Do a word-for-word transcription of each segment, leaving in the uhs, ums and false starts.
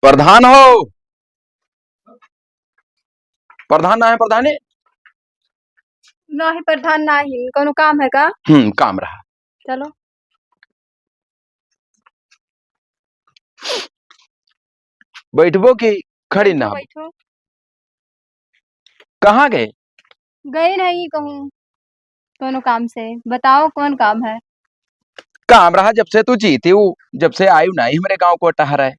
प्रधान हो, प्रधान ना है, प्रधानी? नाही, प्रधान नाही, कौनो काम है का? हम्म, काम रहा। चलो। बैठबो कि खड़ी ना? बैठो। कहाँ गए? गई नहीं कहूँ, कौनो काम से। बताओ, कौन काम है? काम रहा, जब से तू जीती हूँ, जब से आयु नहीं हमरे गाँव को टहरे।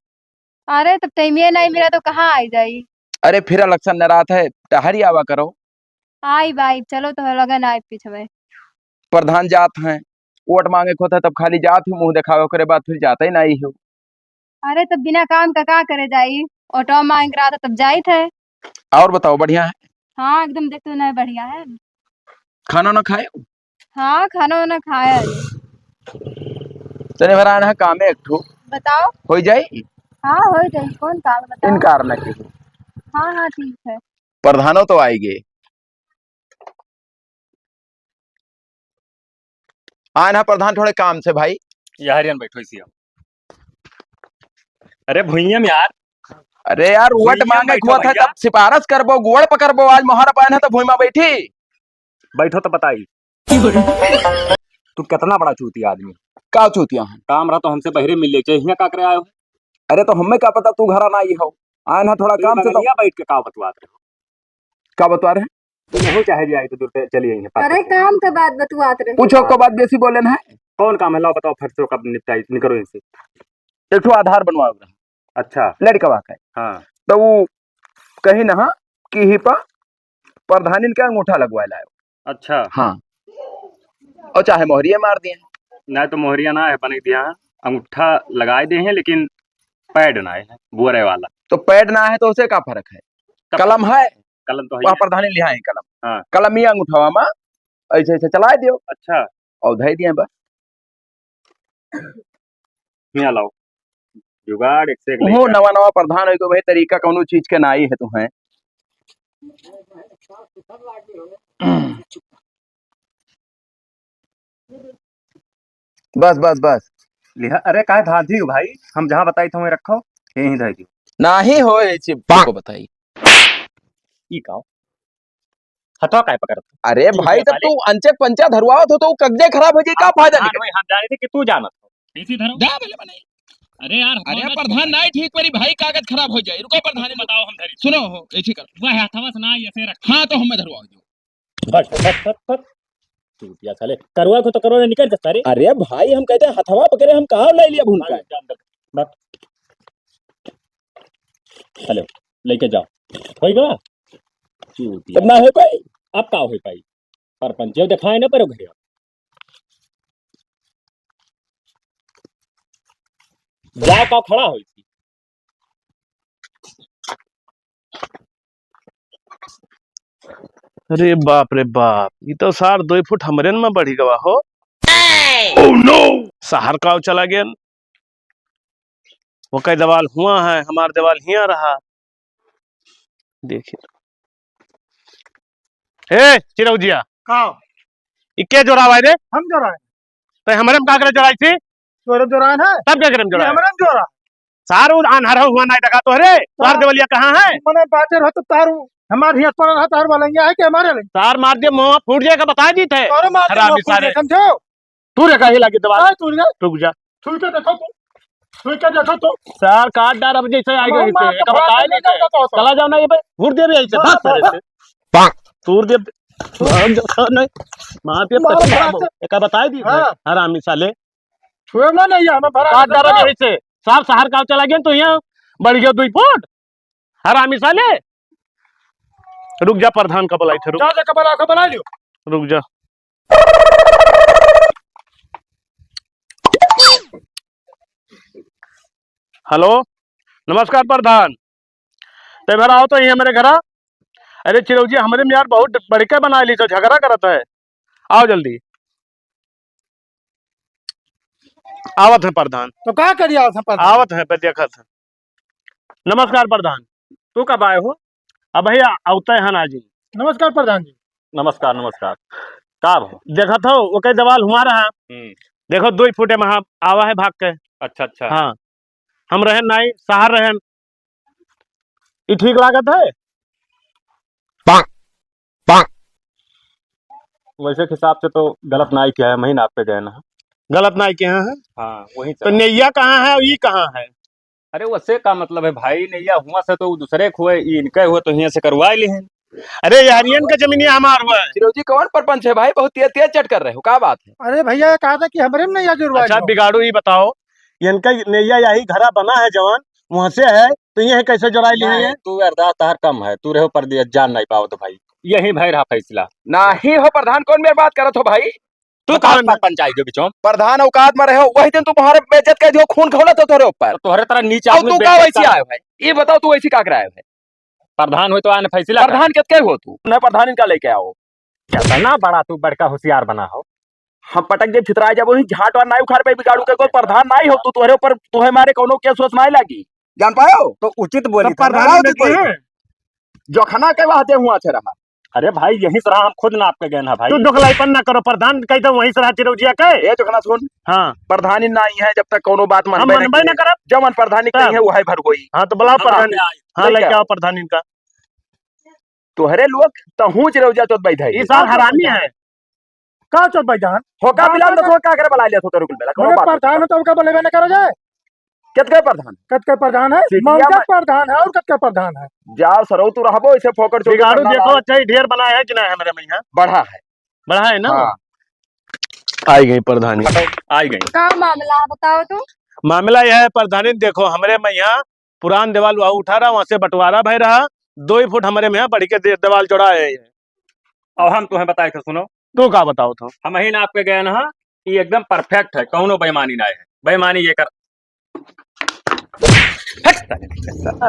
अरे, तब टाइम ये नहीं मिला तो कहाँ आई जाई? अरे, फिर इलेक्शन न रात है, टहरी आवा करो। आइब, आइब, चलो तो लगन आइब पीछे। प्रधान जात हैं, वोट मांगे के होता है, तब खाली जात ही मुंह देखावे, ओकरे बाद फिर जाते ही नहीं हो। अरे, तब बिना काम का का करे जाई? वोटवा मांगे के रहता तब जाइत है। और बताओ, बढ़िया है? हाँ, एकदम देख तो नहीं बढ़िया है। खाना ना खाए? हाँ, खाना वाना खाया है। तने भरा ना कामे एक ठो। बताओ। हो जाई? हाँ, हो जाई। कौन काम बताओ? इनकार ना कीजिए। हाँ, हाँ, ठीक है। प्रधानो तो आएंगे। आए ना प्रधान, थोड़े काम से भाई। यार, यार, बैठो इसी हम। अरे भुइया में यार। अरे यार, वोट भुइया मांगे बैठो हुआ था, भैया। तब सिफारिश करबो, गोड़ पकड़बो, आज मोहर पाए ना तो भुइया बैठी। बैठो तो बताई। तू कितना बड़ा चूतिया आदमी। का चूतिया है? काम रहा तो हमसे बहरे मिल ले, चाहे हियां का करे आयो? अरे तो हमें का पता तू घरा ना आई हो, आए ना थोड़ा तू काम से तो। बगलिया बैठ के का बतवात रहे हो? का बतवा रहे? तू नहीं चाहे जी आई तो दूर से चली आई है, पास अरे से। काम के बात बतवात रहे। पूछो को बात बेसी बोले ना है। कौन काम है? लाओ बताओ, फट से कब निपटाई, निकलो इनसे। एक ठो आधार बनवाओ रहा। अच्छा। लड़कवा का। हाँ। तो वो कही ना कि ही पा प्रधानिन के अंगूठा लगवाए लायो। अच्छा। हाँ। और चाहे मोहरिया मार दिए। ना तो मोहरिया ना है, बने दिया है। अंगूठा लगाए दे हैं, लेकिन पैड ना है, बोरे वाला। तो पैड ना है तो उसे का फर्क है? तब कलम है। कलम तो है वह ही। प्रधानी लिहा है कलम। हाँ। कलम ही अंगूठवा में ऐसे ऐसे चलाए दियो। अच्छा। और धै दिए बस। हियाँ लाओ। जुगाड़ एक से एक हो लइका। नवा नवा प्रधान होई को भाई तरीका कौनो चीज के नाई है तुम्हें। बस, बस, बस। लिहा, अरे काहे धांधी हो भाई? हम जहाँ बताई थे वहीं रखो, यहीं धर दियो। नाही हो, ये चिप को बताई। ई का? हथवा काहे पकड़त हो? अरे तू भाई, जब तब ले तू अंचे पंचा धरवावत हो तो वो कगजे खराब हो जाई, का हाँ, फायदा हाँ, निकले? वही हम जाने थे कि तू जानत हो। ऐसे धरो। जा बोले बने। अरे यार, अरे हथवा ना प्रधान, छुआ। नहीं ठीक मेरी भाई, कागज खराब हो जाए। रुको प्रधान, बताओ हम धरी। सुनो हो, ऐसे कर। वह हथवा से ना ऐसे रख। हाँ, तो हमें धरवाओ जो। बस, बस, बस, बस। चूतिया साले। करुआ को तो करुआ निकल जाता रे। अरे भाई, हम कहते हैं हथवा पकड़े, हम कहाँ ले लिया भून का? बस। हेलो, लेके जाओ। होई गवा? चूतिया। तब ना हो पाई। अब का हो पाई? परपंच, ये दिखाए ना परो घरे। जाओ का खड़ा होई थी। अरे बाप रे बाप, ई तो सार दो फुट हमरे में बढ़ी गवा हो। Oh no! शहर का चला गया। वो कई दवाल हुआ है, हमार दवाल हिया रहा। देखिए। ए, चिरौजिया। का? इके जोरावा है रे? हम जोराए। तो हमरे में का करे जोराई थी? तोरे जोराए है? तब का करे ये जोराए? हमरे में जोरा। सारू आन्हर हुआ नहीं देखा तोहरे? तोहर हाँ। देवलिया कहाँ है? मने बाटे रहो तो तारू हमार हियाँ पड़ा रहा, तारू वाला यहाँ है कि हमारे लगे? तार मार दे, मुँह फूट जाएगा, बता दी थे। तारू मार दे, हरामी मुँह फूट सारे। जाए, समझो? तू रे काहे लागे दवा? हाँ, तू रे। रुक जा। छुई के देखो तू, छुई के देखो तू। सार काट डार अब जैसे आएगा हम इसे, मार एका बताए नहीं थे। चला जाओ ना ये पे, घूर दे भी ऐसे, हाँ, भाग सारे हाँ। से। तूर दे, मार दे, नहीं, मार दे, मार, पछताबो। मार। एका बताए दी थे, हाँ। हरामी साले। छुए ना नहीं, हमें भरा काट डारा नहीं। जैसे, सार शहर का चला गया तो यहाँ बढ़ गया दुई फुट। हरामी साले। रुक जा, प्रधान का बुलाई थे, रुक। जा, जा, का बुला, का बुला लियो। रुक जा। हेलो, नमस्कार प्रधान। ते भरा आओ तो ये मेरे घरा। अरे चिरौजी, हमरे में यार बहुत बड़का बना ली तो झगड़ा करत है। आओ जल्दी। आवत है प्रधान। तो का करी आवत है प्रधान? आवत है, पे देखत है। नमस्कार प्रधान। तू कब आए हो? अब भैया, आवते हैं ना जी। नमस्कार प्रधान जी। नमस्कार, नमस्कार। का हो? देखत हो, ओके दवाल हुआ रहा। हम्म। देखो, दो ही फुटे में आवा है भाग के। अच्छा, अच्छा। हाँ। हम रहन नाई, शहर रहन। ई ठीक लागत है? वैसे के हिसाब से तो गलत नाई किया है, महीन आपके गए ना। गलत नाई किया है? हाँ, वही तो सब। नेइया कहाँ है और ई कहाँ है? अरे, वैसे का मतलब है भाई, नेइया हुआ से तो उ दूसरे के हुए, ई इनके हुए तो हियाँ से करवा ली हैं। अरे यार, इनका जमीनिया हमार हुआ है। चिरौजी कौन परपंच है भाई, बहुत तेज तेज चट कर रहे हो, का बात है? अरे भैया, ये कहा था कि हमरे में नेइया जुड़वा अच्छा, लो। बिगाड़ू, ई बताओ, इनका नेइया यही घरा बना है जवान, वहाँ से है, तो ये कैसे जुड़ाई ली है? नहीं, तू अरदास तहार कम है, तू रहो परदेस, जान नहीं पाओ तो भाई। यही भाई रहा फैसला। नाही हो प्रधान, कौन मेर बात करत हो भाई? तू बताओ कहाँ ना। पर पंचायत के बीचों? प्रधान औकात में रहो, वही दिन तू तुम्हारे बेइज्जत कर दियो, खून खौला तो तोरे ऊपर। तो तोहरे तरह नीच और आदमी तू का बेइज्जत वैसी कर आयो है? ये बताओ, तू वैसी का करायो है? प्रधान हो तो आने फैसला कर। प्रधान कितके हो तू? न प्रधान इनका लेके आओ। कितना बड़ा तू बड़का होशियार बना हो। हम पटक दे छितरा जब वही झाट और नाई उखाड़ पे बिगाड़ू के कोई प्रधान नाई हो तू, तोहरे ऊपर, तोहे मारे कौनो केस वेस नाई लागी, जान पायो? तो उचित बोली तो था ना। प्रधान उचित बोली। जोखना के वास्ते हुआ छे रहा। अरे भाई, यही सरा हम खुद नाप के गए ना भाई। तू दोखलाईपन ना करो, प्रधान कही तो वही सरा चिरौजिया के। ए जोखना सुन। हाँ। प्रधानी नाई है, जब तक कौनो बात हम मनबे मनबे नहीं ना करे। करब। जवन प्रधानी तब। कही है, वही भर होई। हाँ, तो बुलाओ हम प्रधानी। आए। हाँ, लेके लेके आओ आओ। प्रधानी का। तोहरे लोग तहूँ चिरौजा चोत बैठे। ई सार हरामी है। का चोत बैठान? होका हाँ, बिलान तो तो तोर का करे बला लिया तो तेरे कुल बेला, कोनो अरे बात प्रधान नहीं। तो उनका बोले ना करो जाए। कतके प्रधान? कतके प्रधान है? सीटिया मौजूद में प्रधान है और कतके प्रधान है? जाओ सरऊ तू रहबो, इसे फोकट चोट बिगाड़ू करना देखो, लाओ। अच्छा ही ढेर बना है कि ना है मेरे में यहाँ? बढ़ा है। बढ़ा है ना? हाँ। आई गई प्रधानी। आई गई। का मामला बताओ तो? मामला यह है प्रधानी, देखो हमरे में यहाँ पुरान देवाल वहाँ उठा रहा, वहाँ से बंटवारा भय रहा, दो ही फुट हमरे में यहाँ बढ़ के दे-, देवाल जोड़ा है। अब हम तुम्हें बताए थे, सुनो। तू का बताओ तो? हम ही नाप के गए ना, ये एकदम perfect है, कौनो बेईमानी ना है। बेईमानी ये कर। हट!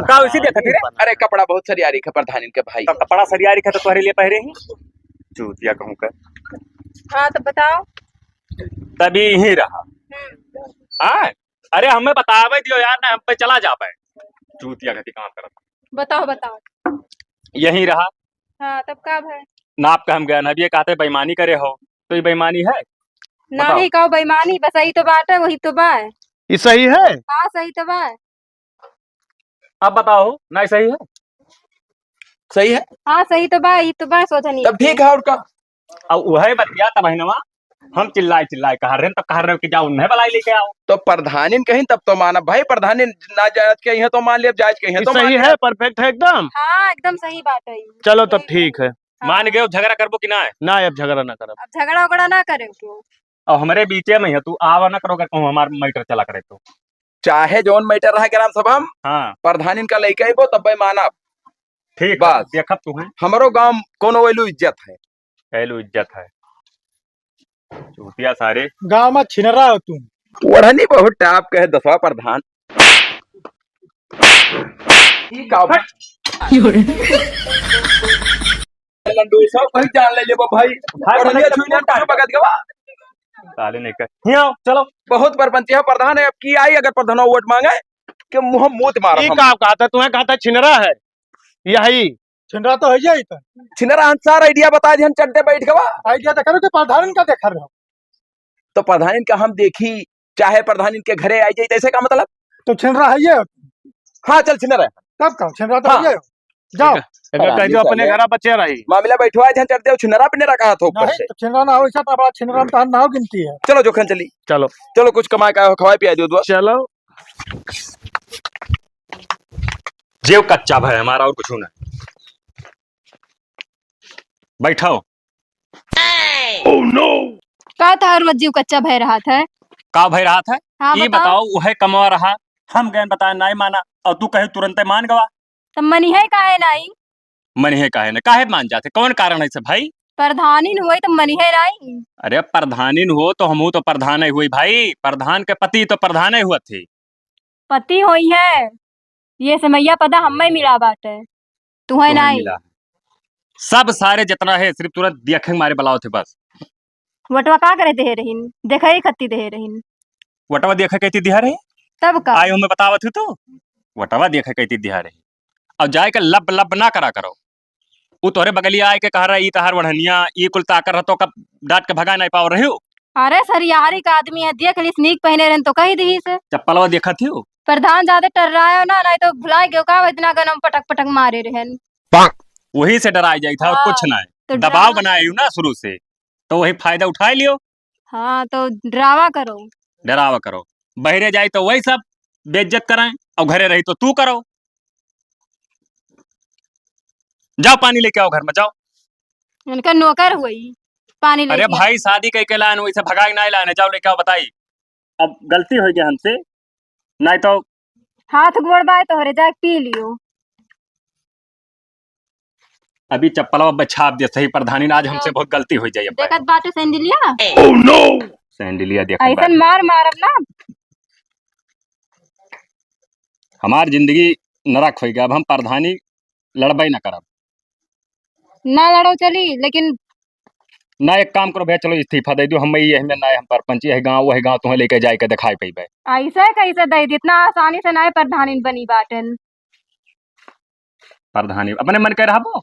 का उसी देखत ही रे? अरे, कपड़ा बहुत सरियारी है प्रधान इनके भाई। तो कपड़ा सरियारी है तो तोहरे लिए पहरे ही। चूतिया कहूँ का। हाँ, तो बताओ। तभी ही रहा। हम्म। हाँ? अरे, हमें बतावे दियो यार, ना हम पे चला जाबे। चूतिया गति काम करत। बताओ, बताओ। यही रहा। हाँ, तब का भय? नाप के हम गए ना, अब ये कहते बेईमानी करे हो, तो ये बेईमानी है? बताओ। नाही, का बेईमानी, बस यही तो बात है, वही तो बात है। ये सही है? हाँ, सही तो बात है। अब बताओ, नहीं सही है? सही है? हाँ, सही तो बा, ई तो बा, सोझा नहीं तब ठीक है। है, और का? अब वही बतिया तब बहिनवा, हम चिल्लाए चिल्लाए कह रहे हैं, तब कह रहे हो कि जाओ उन्हें बुलाई लेके आओ। तो प्रधानिन कहीं तब तो मानब भाई, प्रधानिन ना जायज के यहाँ तो मान लिया, जायज के यहाँ ई तो मान सही लिया। है, perfect है एकदम। हाँ, एकदम सही बात है। चलो तब सही ठीक है। हाँ। मान गए, झगड़ा करबो कि ना? ना, अब झगड़ा ना करब। अब झगड़ा उगड़ा ना करे क्यों? अब हमरे बीचे में है, तू आवा ना करो, अगर कहूँ हमार matter चला करे तो। चाहे जौन matter रहा ग्राम सभा में, हाँ। प्रधानिन का लेके आइबो, तब भाई मानब। ठीक है, बस। देखब तू है। हमरो गांव कोनो value इज्जत है। value इज्जत है। चूतिया सारे। गांव में छिनरा हो तू। ओढ़नी बहुत top के है, दसवा प्रधान। ई का बा? लंडू सब भाई जान ले लेबो भाई। भाई, ओढ़निया भाई, छुई ना, भाई, कुछ बगत गवा। साले नहीं कर। हियाँ आओ, चलो। बहुत परपंच है, प्रधान है, अब की आई अगर प्रधान वोट मांगे, कि मुंह मूत मारब ई हम। का कहता, तुम्हें कहता छिनरा है, यही। छिनरा तो है ही तो। छिनरा हम सार idea बता दिहन, चड्डे बैठ गवा। Idea देख रहे हो कि प्रधान का देख रहे हो? तो प्रधान का हम देखी, चाहे प्रधान इनके घरे आई जाई, तैसे का मतलब? तो छिनरा है ये। हाँ, चल छिनरा है। तब का? छिनरा तो हाँ। है ये। जाओ। एक, एक प्रधान कह दो जी अपने साले। घरा बचे रही। मामला बैठवा दिहन, चड्डे छिनरा पे नहीं रखा था ऊपर नहीं, से। तो छिनरा ना हो, ऐसा तो बड़ा छिनरा में तो ना हो गिनती है। चलो जोखन चली। चलो। चलो कुछ कमाए का हो, खवाए पिया दो दुआ। चलो। जेव कच्चा भय हमारा और कुछ ना। बैठाओ। का तहार रोज जीव कच्चा भय रहत है? का भय रहत है? हाँ, ई बताओ। बताओ, उहे कमवा रहा, हम गए बताए नाई माना, और तू कहे तुरंते मान गवा। तब मनिहे काहे नाई? मनिहे काहे ना, काहे मान जाते, कौन कारण है से भाई? प्रधानिन हुए तो मनिहे नाई। अरे प्रधानिन हो तो हमहू तो प्रधान ही हुई भाई, प्रधान के पति तो प्रधान ही हुआ थे। पति होई है, ये समैया पदा हम्मे मिला बाटे, तुहे तुहे नाई। मिला। सब सारे जितना है सिर्फ तुरंत देखे मारे बुलाओ थे बस। वटवा का करे देहे रहीन? देखे ही खत्ती देहे रहीन। वटवा देखे कहती दिहा रही? तब का? आए हमें बतावत हूँ तो वटवा देखे कहती दिहा रही। अब जाए के लब लब ना करा करो। उ तोहरे बगलिया आए के कह रहा, "ई तहार ओढ़निया, ई कुल ताकर रहतो, कब डांट के भगा नहीं पाओ रहे हो?" अरे सरियारी का आदमी है, देख लिस नीक पहने रहन तो कही दी से। चप्पलवा देखत ही हो? प्रधान ज्यादा टर्रायो ना, नाहीं तो भुलाइ गयो का, वो इतना गनम पटक पटक मारे रहेन। वही से डराइ जाइत है और हाँ, कुछ ना है। तो दबाव बनाए हो ना शुरू से, तो वही फायदा उठाइ लियो। हाँ, तो डरावा करो। डरावा करो। बहरे जाई तो वही सब बेइज्जत कराएं और घरे रही तो तू करो। जाओ पानी लेके आओ घर में, जाओ। उनका नौकर हुई, पानी अरे लेके आओ। भाई, शादी कई के लायन, वैसे भगाई नाहीं लायन, जाओ लेके आओ, बताई। अब गलती होइ गई हमसे, नाहीं तो हाथ गोड़ बाय तोहरे, जाके पी लियो। अभी चप्पलवा बछाप दे सही प्रधानी, आज हमसे हाँ। बहुत गलती होइ जाई अब। देखत बाटे सैंडिलिया। Oh no! सैंडिलिया देखत ऐसन बाटे। मार मारब ना। हमार जिंदगी नरक होइ गया, अब हम प्रधानी लड़बे ना करब। ना लड़ो चली, लेकिन ना, एक काम करो भैया, चलो इस्तीफा दे दो, हम ये हमें ना, हम परपंच, यह गाँव, वह गाँव, तुम्हें लेके जाए के दिखाई पइबे। ऐसे कैसे दे दी, इतना आसानी से ना प्रधानी बनी बाटन। प्रधानी अपने मन के रहबो।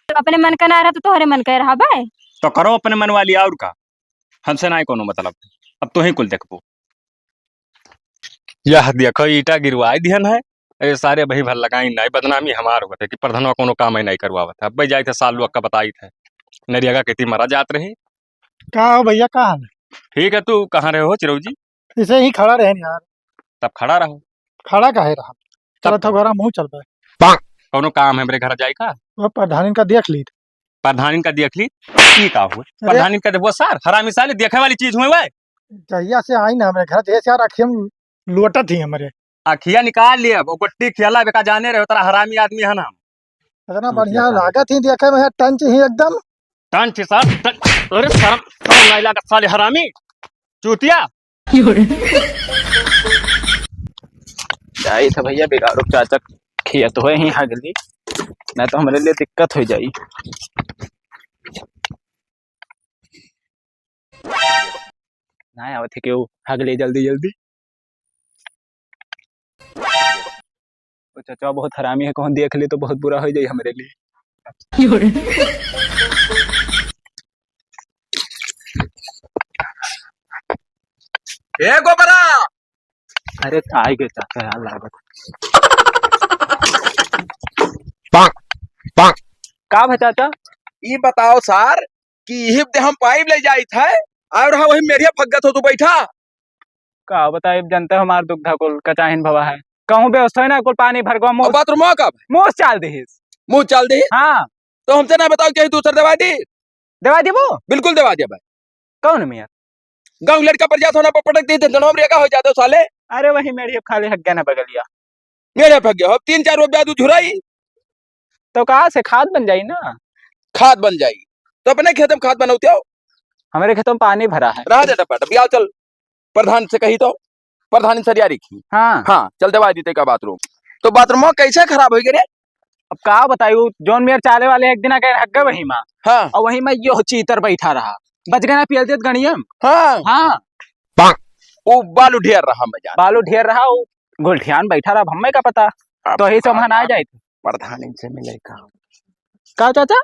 अपने मन का ना रहा तो तोहरे मन का रहबे। तो करो अपने मन वाली, और का, हमसे ना कोनो मतलब, अब तू ही कुल देखबो। यह देखो ईटा गिरवाए दिहन है, ये सारे वही भर लगाई नाहीं, बदनामी हमार होत है कि प्रधानवा कोनो काम ही नाहीं करवावत है। अब भाई जाइत है साल लोग का बताइत है, नरियागा के ती मरा जात रही। का हो भैया, का हाल है? ठीक है, तू कहाँ रहे हो चिरौजी? ऐसे ही खड़ा रहे यार। तब खड़ा रहो। खड़ा काहे रहा? तब चलत हो का? घर मुँह चल पाए। कौनो काम है मेरे घर जाए का? वो प्रधानिन का देख ली। प्रधानिन का देख ली? ई का हुए? अरे। प्रधानिन का देखो सार, हरामी साले देखे वाली चीज हुए वह। जहिया से आई ना हमरे घर, जैसे यार अखियम लोटत ही हमरे। अखिया निकाल लिए, वो गुट्टी खियाला बेका जाने रहे, उतरा हरामी आदमी है ना। इतना चूतिया बढ़िया साले। लागत ही देखे में है, टंच ही एकदम। टंच सार, टंच। अरे शर्म, शर्म नाहीं लागत साले हरामी, चूतिया। जाई था भैया, बिगाड़ो चाचा खिया तो है ही हगली, ना तो हमरे लिए दिक्कत हो जाई। ना आवत है केहू हगले जल्दी जल्दी। वो चचा बहुत हरामी है, कहूँ देख ले तो बहुत बुरा हो जाई हमरे लिए। ए गोबरा! अरे, आइ गए चाचा यार, लागत। पाक, पाक। का भा चाचा? ई बताओ सार कि इही दे हम पाइप ले जाइत है और हाँ वही मेरिया फग्गत हो तू बैठा। का बताई, अब जनते हो हमार दुख धकुल कचाहिन भवा है। कहूँ व्यवस्था है ना, कुल पानी भर गवा, और मुँह, बाथरूम का? मुँह चाल देहिस। मुँह चाल देहिस? हाँ। तो हमसे ना बताओ, कहीं दूसर दवा दी? दवा दी वो? बिल्कुल दवा दिया भाई। कौन मियाँ? गाँव लड़का पर जात हो ना, पटक दी, जनम रेगा हो जाते हो साले। अरे वही मेरी खाली हक गया ना बगलिया। मेरे फक गया, अब तीन चार रुपया दूध झुराई। तो कहाँ से खाद बन जाई ना? खाद बन जाई। तो अपने खेत में खाद बनाते हो? हमारे खेतों में पानी भरा है। रहा दे डब्बा, डब्बिया चल। प्रधान से कही तो, प्रधान सरिया रखी। हाँ। हाँ, चल दवा दी तेका बाथरूम। तो बाथरूम कैसे खराब हो गए रे? अब का बताई, वो जौन मेर चाले वाले एक दिन आके हग गए वही माँ। हाँ। और वही माँ यो चीतर बैठा रहा। बच गए ना पियल देत गणियम। हाँ। हाँ। वो बालू ढेर रहा मैं जान। बालू ढेर रहा, वो गोलठियान बैठा रहा, अब हमें का पता। अब तो यही से वहाँ ना जाए। प्रधान इनसे मिले का? का चाचा?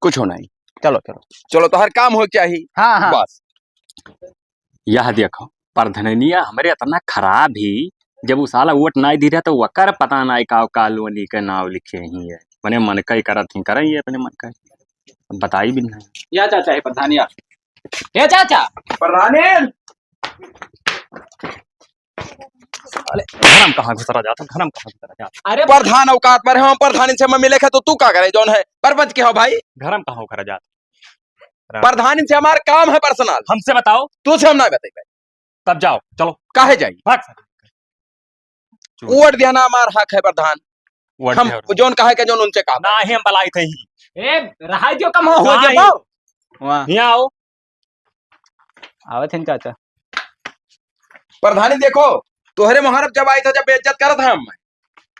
कुछ हो नहीं। चलो, चलो। चलो, तो हर काम हो क्या ही? हाँ, हाँ। बस। यह देखो, प्रधानिया हमरे इतना खराब ही, जब उ साला वोट नाई दी रहा, तो वकर पता नाई का कॉलोनी के नाव लिखे ही है। मने मन का ही करत ही, करई है अपने मन का ही। अब बताई भी नहीं। या चाचा है प्रधानिया। ए चाचा। प्रधानी। साले, घर में कहाँ घुसरा जाता, घर में कहाँ घुसरा जाता? अरे प्रधान औकात पर हम प्रधानी से मिले के तो तू का करे, जौन है, परपंच के हो भाई? घर में कहाँ घुसरा जाता? प्रधानी से हमार काम है personal। हमसे बताओ। तू से हम ना बताई भाई। तब जाओ, चलो। काहे जाई? भाग। वोट देना हमार हक है प्रधान। वोट हम दिया। जौन कहे के जौन उनसे कहा। नाही हम बलाई थे ही। ए, रहाई दियो कम हो, हो कहाँ जाई। आओ? वाह। यहाँ आओ। आवत हैं चाचा। प्रधानी देखो, तोहरे मोहरब जब आई था, जब बेइज्जत करत हम।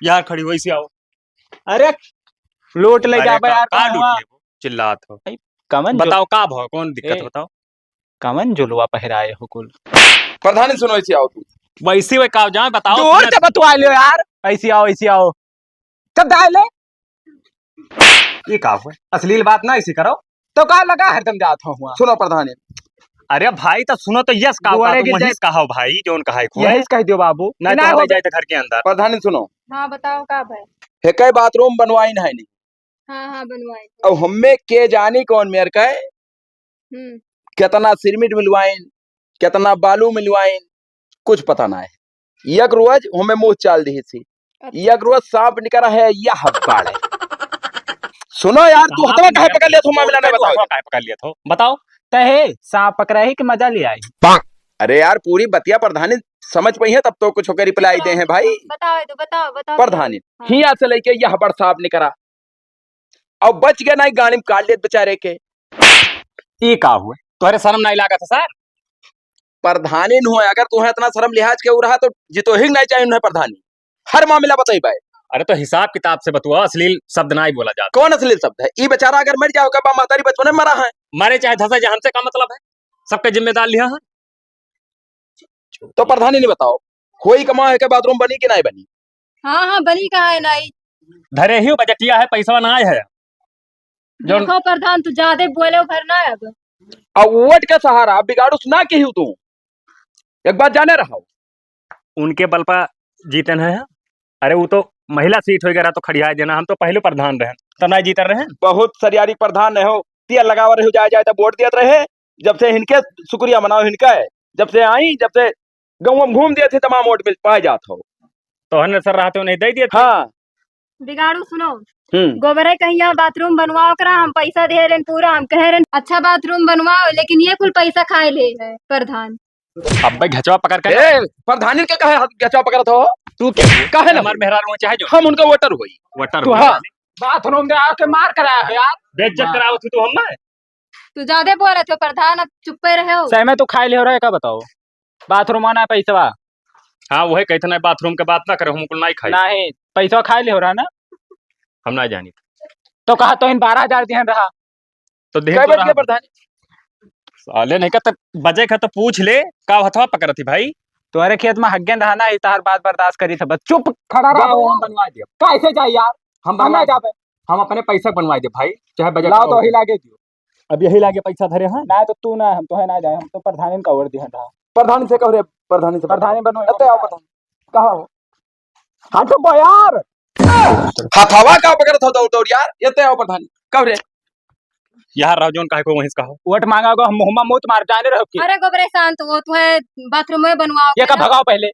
यहाँ खड़ी वैसे आओ। अरे, लोट ले अरे जाबे का, यार, का कौन लूट हुआ? लेबो? चिल्लात हो। भाई, कमन जो बताओ का भाव, कौन दिक्कत ए, बताओ? कमन जुलवा पहिराए हो कुल? प्रधानी सुनो, ऐसे आओ तू। वैसे वे का जाए बताओ दूर तुमने से बतवा लियो यार, ऐसे आओ, ऐसे आओ। कब दाए ले? ये का हुआ? अश्लील बात ना ऐसी करो। तो का लगा हरदम जात हो हुआ? सुनो प्रधानी, अरे भाई, तो सुनो तो, यस का दुआरे का गिर तुम जाए। कहा हो भाई, जौन कहा है खूब। यही कह दियो बाबू। नहीं तो ना हम हो जाए तो घर के अंदर। प्रधानी सुनो। हाँ, बताओ का भाई? हेके बाथरूम बनवाइन है नहीं। हाँ, हाँ, बनवाइन। अब हमें के जानी कौन मेर का है? हम्म। केतना सिरमिट मिलवाइन, केतना बालू मिलवाइन, कुछ पता ना है। एक रोज हमें मुँह चाल दिहिस ही। अच्छा। एक रोज साँप निकरा है, यह बाड़े। सुनो यार, तू साँप हथवा काहे निकरा पकड़ लिया था, मामला नहीं तू बताओ। हथवा काहे पकड़ लिया था? बताओ। तहे साँप पकड़ा है कि मजा ले आई? अरे यार, पूरी बतिया प्रधानी समझ पइहे, तब तो कुछ होकर रिप्लाई दे हैं भाई। बताओ, तो बताओ, बताओ। प्रधानी, हाँ। हियाँ से लेके यह बड़ साँप निकरा। अब बच गए ना, गाड़ी में काट लेत बेचारे के। ई का हुए? तोहरे शर्म नाहीं लागत है सर? प्रधानी न हुए, अगर तुम्हें इतना शर्म लिहाज के रहा तो जितोही नाहीं चाहिए उन्हें प्रधानी। हर मामला बताई बाय। अरे तो हिसाब किताब से बतुआ, अश्लील शब्द नाहीं बोला जाता। कौन अश्लील शब्द है? ई बेचारा अगर मर जाओ का बा, महतारी बचपन में मरा है। मरे चाहे धंसे, जहाँ हमसे का मतलब है? सबके जिम्मेदार लिहा है। तो प्रधानी नहीं बताओ, होई कमा है के बाथरूम बनी कि नाहीं बनी? हाँ, हाँ, बनी कहाँ है नाहीं? धरे ही बजटिया है, पैसा नाहीं है। जौन देखो प्रधान, तू ज्यादा बोले भर ना अब। अब वोट का सहारा बिगाड़ू ना केहू तू, एक बात जाने रहो। उनके बल पर जीतन है। अरे वो तो महिला सीट हो गया रहा तो खड़िया देना, हम तो पहले प्रधान रहे तो नाहीं जीतन रहे। बहुत सरियारी प्रधान रहे हो, तेल लगावा रहे हो, जाए जाए तो वोट दियत रहे। जब से इनके शुक्रिया मनाओ, इनका है, जब से आई, जब से गाँव में घूम दिए थे, तमाम वोट मिल पाए जात हो। तो हन सर रहते हो, नहीं दे दिए थे। हाँ। बिगाड़ू सुनो, हम्म। गोबरे कहीं यहाँ बाथरूम बनवाओ करा, हम पैसा दे लेन पूरा, हम कह रहे अच्छा बाथरूम बनवाओ, लेकिन ये कुल पैसा खाए ले है प्रधान। अब्बे घचवा पकड़ के ए, प्रधानी के कहे हाथ घचवा पकड़त हो? तू क्या? काहे ना हमार होई? मेहरारू चाहे जो। हम उनका वोटर होई। वोटर तू होई। हाँ। बाथरूम में आके मार कराया है यार। बेइज्जत करावत हो तू हमें। तू ज्यादा बोलत हो प्रधान, अब चुप्पे रहे हो। सही में तू खाए ले हो रहा है का बताओ? बाथरूम आना है पैसवा। हाँ, वही कहते ना, बाथरूम के बात ना करे, हम कुल नाहीं खाई। नाहीं, पैसवा खाए ले हो रहा ना? हम नाहीं जानी। तो कहा तो इन बारह हजार दिहन रहा। तो देह कै तो बज रहा। गया प्रधान? साले नहीं का तो बजे का तो पूछ ले, का हथवा पकड़त ही भाई? तोहरे खेत में हग्गेन रहा ना, ई तहार बात बर्दाश्त करी था, बस चुप खड़ा रहो। हम बनवा दिया। कैसे जाए यार? हम हम बनवा ना दिया। जाबे। हम अपने पैसा बनवा दे भाई, चाहे बजे लाओ का तो हो। हिला के दियो। अब यही लागे पैसा धरे हैं। ना तो तू ना, हम तो है ना जाए, हम तो प्रधानी का ओर दिहन रहा। प्रधानी से कहो रे, प्रधानी से प्रधानी बनो। अते आओ प्रधान। कहा हो? हट बा यार। हथवा का पकड़त हो दौड़ दौड़ यार? ये ते आओ प्रधान। कब रे? यार राजन काहे को वहीं से कहो? वोट मांगा को हम मुहम्मा मुत मार जाने रहो के। अरे गोबरे शांत हो, तुम्हें बाथरूम में बनवाओ ये का के ना। भगाओ पहले।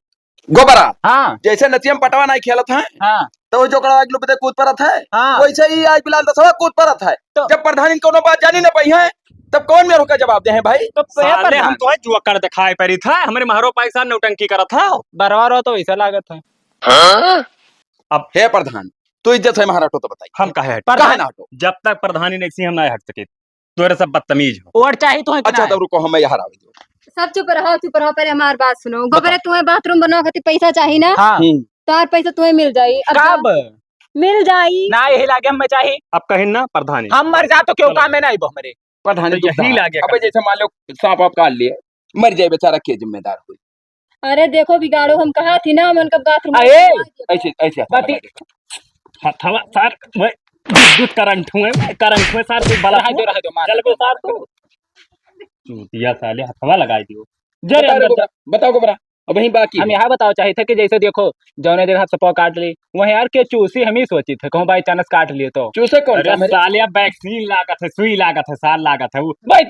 गोबरा। हाँ। जैसे नचिया में पटवा नहीं खेलत है, हाँ। तो वो जोकड़ा आग लुपते कूद परत है, हाँ। वैसे ही आज बिलाल दसवा कूद परत है। तो जब प्रधानी कोनो बात जानी ना पाई है, तब कौन मेरे का जवाब दे हैं भाई? तो साले प्रधान। हम तो है जुआ कर दिखाए परी था, हमरे महरो पैसा नौटंकी करत था। बरवा रो तो वैसा लागत है। हाँ? अब हे प्रधान, तू इज्जत है महाराटो तो बताई। हम काहे हटो? प्रधान। काहे ना हटो? जब तक प्रधानी नहीं सी हम नहीं हट सके। तोरे सब बदतमीज हो। और चाही तो है कि अच्छा, नहीं? तब रुको, हम यहाँ आवे दो। सब चुप रहो, चुप रहो, पहले हमार बात सुनो। बताओ। गोबरे तुम्हें बाथरूम बनवा खातिर पैसा चाही ना? हाँ। हम्म। तार पैसा तुम्हें मिल जाई। अब कब? जाओ। मिल जाई। ना, यही लागे हमें चाही। अब कहिन ना प्रधानी। हम मर जा तो क्यों चलो। काम में ना आइबो हमरे। प्रधानी तो चुप यही रहो। लागे अबे कर। जैसे मान लो सांप आप काट लिए, मर जाए बेचारा, के जिम्मेदार हुई? अरे देखो बिगाड़ो, हम कहा थी ना, हम उनका बाथरूम अरे! बनवा दिया। ऐसे, ऐसे हाथ बाती लगा दे। हथवा सार, वह विद्युत करंट हुए, करंट हुए सार, तू बला रहा दो, रहा दो, मार जल दो, को सार मार तू। दो। चूतिया साले, हथवा लगाई दियो। जे रे बताओ अंदर गोबरा, जा। बताओ गोबरा, अब वहीं बाकी हम है। यहाँ बताओ चाहे थे कि जैसे देखो, जौने जगह सपा काट ली, वहीं यार के चूसी हम ही सोची थे, कहूँ by chance काट लिए तो। चूसे कौन अरे सा मेरे? साले, अब vaccine लागत है, सुई लागत है, सार लागत है, वो भाई!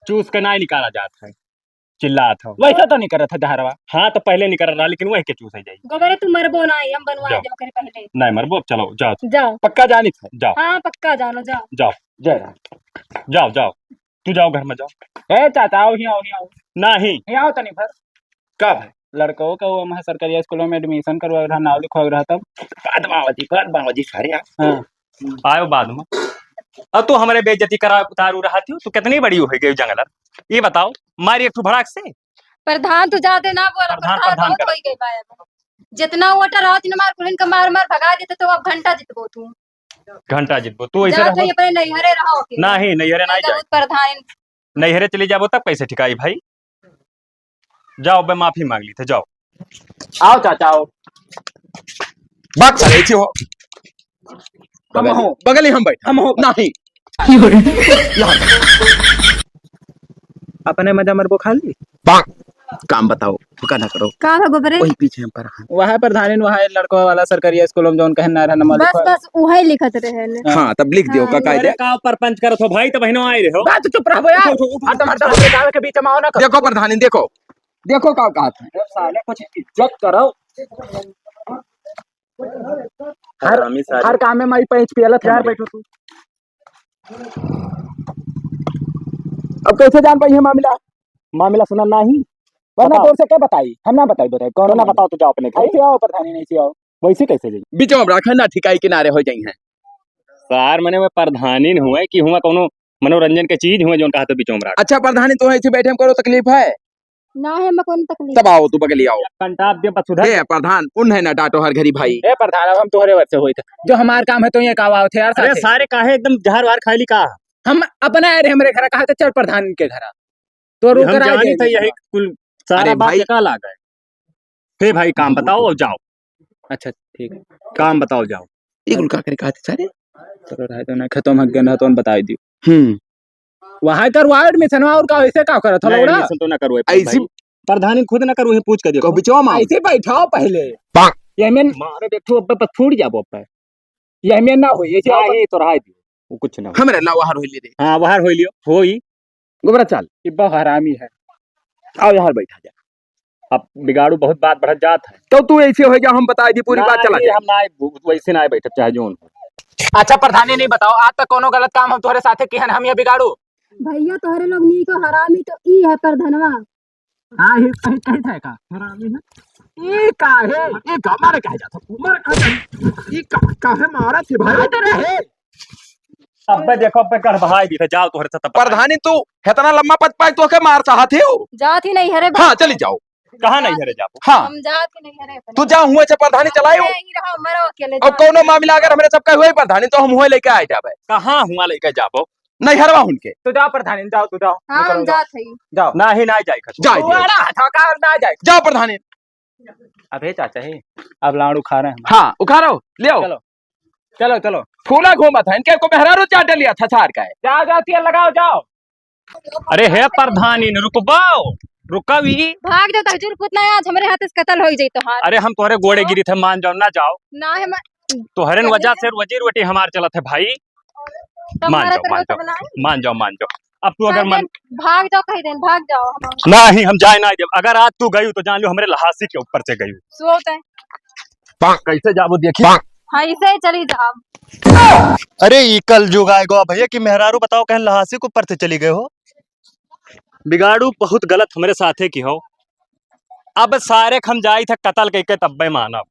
चूस के ना निकाला जात है। चिल्लात हो। वैसा तो नहीं करत है जहरवा। हाँ, तो पहले नहीं करत रहा, लेकिन वही के चूस है जाई। गोबरे तू मरबो ना, हम बनवा जाओ। दे ओकरे पहले। नहीं मरबो, अब चलो, जाओ। जाओ। पक्का जानित है? जाओ। हाँ, पक्का जानो, जाओ। जाओ। जय राम। जाओ, जाओ। तू जाओ घर में जाओ। ए चाचा, आओ, ही आओ, ही आओ। नहीं। ही आओ तनी भर। का भाई? लड़को का वो हमारे सरकारी स्कूल में admission करवा रहा, नाम लिखवा रहा तब। बाद में आवा जी, बाद में आवा जी, सारे आप। हाँ। आयो बाद में। अब तू हमरे बेइज्जती करा उतारू रहा थी, तू कितनी बड़ी हो गई जंगलर? ये बताओ, मारी एक ठो भड़ाक से। प्रधान तू ज्यादा ना बोला, प्रधान, प्रधान प्रधान बहुत कर। हो गई बा अब। जितना वोटर हो, उतना मार कुलिन का मार मार भगा देते तो अब घंटा जितबो तू। घंटा जितबो तू, ऐसे जा रहो। तो ये अपने नैहरे रहो के। नहीं, नैहरे नहीं नहीं जाए। बहुत प्रधान। नैहरे चली जाबो तब कैसे ठिकाई भाई? जाओ, बे माफी मांग ली थे, जाओ। आओ चाचा, आओ। बात सारे ऐसी हो। हम बगल ही, हो। बगल ही हम बैठे। हम हो। नहीं। यहाँ। अपने मजा मरबो खाली। काम बताओ, फुका ना करो। का हो गोबरे? वही पीछे हम पर। वहाँ प्रधानिन, वहाँ लड़कवा वाला सरकारी स्कूल में जौन कहन ना रहन, बस, बस उहे लिखत रहे ने। हाँ, तब लिख दियो, हाँ, का कायदे? अरे, का परपंच करत हो भाई, तब हिनो आए रहे हो। बात चुप रहो यार। उठो, उठो, उठो। और तुम्हारे सामने गाँव के बीच में आओ ना। देखो प्रधानिन, देखो। देखो का कहत है। साले कुछ इज्जत करो। हर, हरामी साले। हर काम में माई पैंच पियलत यार, बैठो तू। अब कैसे जान पाई है मामला? मामला सुना नाही। वरना बताओ। तोर से क्या बताई? हम ना बताई, बताई। कौन तो ना नहीं? बताओ तो जाओ अपने घर। ऐसे आओ प्रधानी, नहीं से आओ। वैसे कैसे जाई? बीचों में रखे ना, ठिकाई किनारे हो जाई हैं। सार मने मैं प्रधानी न हुए कि हुआ कौनो मनोरंजन के चीज हुए जोन कहा तो बीचों में रख। अच्छा प्रधानी, तो ऐसे बैठे में कौनो तकलीफ है? ना है, मैं कौन तकलीफ। तब आओ, तू बगली आओ। कंटाप दे बसुधा। ए प्रधान, उन्हें ना डांटो हर घड़ी भाई। ए प्रधान, अब हम तोहरे वर से होई थे। जो हमार काम है तो ये का आओ थे यार अरे साथे। सारे काहे एकदम जहर वार खाइली का? हम अपना आ रहे हमरे घर, कहा थे चल प्रधान के घर। तो रोक हम करा जानी दे था यही कुल सारा अरे बात भाई। का लाग है। हे भाई, काम बताओ और जाओ। अच्छा, ठीक है। काम बताओ, जाओ। ये कुल का करे कहा थे सारे? चलो, रहे तो ना, खेतों में हग गए ना, तो हम बताई दियो। हम्म। वहाँ करवा admission, और का, ऐसे का करत हो नहीं, लौड़ा? Admission तो ना करवाए, ऐसी भाई। प्रधानी खुद ना करू, पूछ के देखो। तो बिचवा में ऐसे बैठाओ पहले। पाक। ये में मारे देखो, अब बस फूट जाबो अब। ये में ना होई, ऐसे नहीं, तो रहा दियो। वो कुछ ना होई। हमरे ला बाहर होई ले रे। हाँ, बाहर होई लियो, होई। गोबरा चल। इब्बा हरामी है। आओ यहाँ बैठा जा। अब बिगाड़ू बहुत बात बढ़त जात है। तो तू ऐसे हो जा, हम बताई दी पूरी ना, बात चला ये दे। हम ना आए, वो, वैसे ना आए बैठे, चाहे जोन हो। अच्छा प्रधानी नहीं बताओ, आज तक कोनो गलत काम हम तोहरे साथे किहन, हम ये बिगाड़ू? भैया तोहरे लोग नीक हो, हरामी तो ई है प्रधनवा। हाँ, ही कही, कही था का? हरामी है। ई का है? ई का मारे कहे जाता? तू मारे कहे जाता? ई का, काहे मारा थी भाई? अबे देखो, अबे गढ़ बहाई दी थे, जाओ तोहरे साथ। प्रधानी तू इतना लंबा पद पाए तो के मार चाहत हो? जात ही नहीं हरे हाँ, भाई। चली जाओ। कहाँ नहीं हरे जाबो? हाँ। हम जात ही नहीं हरे अपने। तू जा हुआ से प्रधानी चलायो। मैं ही रहा, मरो अकेले अब जाओ। कौनो मामला अगर हमरे सबका हुए प्रधानी तो हम हुए लेके आए जाबे। कहाँ हुआ लेके जाबो? नहीं हरवा उनके। तो जाओ प्रधानी, जाओ, तू जाओ। हाँ, निकलो, हम जाओ। जात है। जाओ। ना ही ना जाए खसो। जाए तू दियो। आड़ा हटा का ना जाए। जाओ प्रधानी। अबे चाचा ही, अब लाड़ उखाड़े हैं। हाँ, उखाड़ो, ले आओ। चलो, चलो, चलो। फूला घूमत है, इनके को मेहरारू चाट लिया था सार का है। जाओ, जाओ, तेल लगाओ, जाओ। अरे हे प्रधानी, रुकबाओ, रुकावी। भाग जाओ, तहजूर पुतना आज हमरे हाथ से कत्ल होई जाई तोहार। अरे हम तोहरे गोड़े गिरी थे, मान जाओ, ना जाओ। ना है, मैं तोहरे न वजह से रोजी रोटी हमार चलत है भाई। मान जाओ, मान जाओ, मान जाओ। अब तू अगर मन भाग जाओ, कही देन, भाग जाओ। नहीं, हम जाए ना देब। अगर आज तू गयू तो जान लो हमरे लहासी के ऊपर से गयू। सोते। कैसे जाबो देखी? हाँ, ऐसे ही चली जाओ। अरे ई कल जुग आए गो भैया कि मेहरारू बताओ कहीं लहासी के ऊपर से चली गए हो। बिगाड़ू बहुत गलत हमरे साथे की हो। अब सारे हम जाई थे कत्ल कइके तब्बे मानब।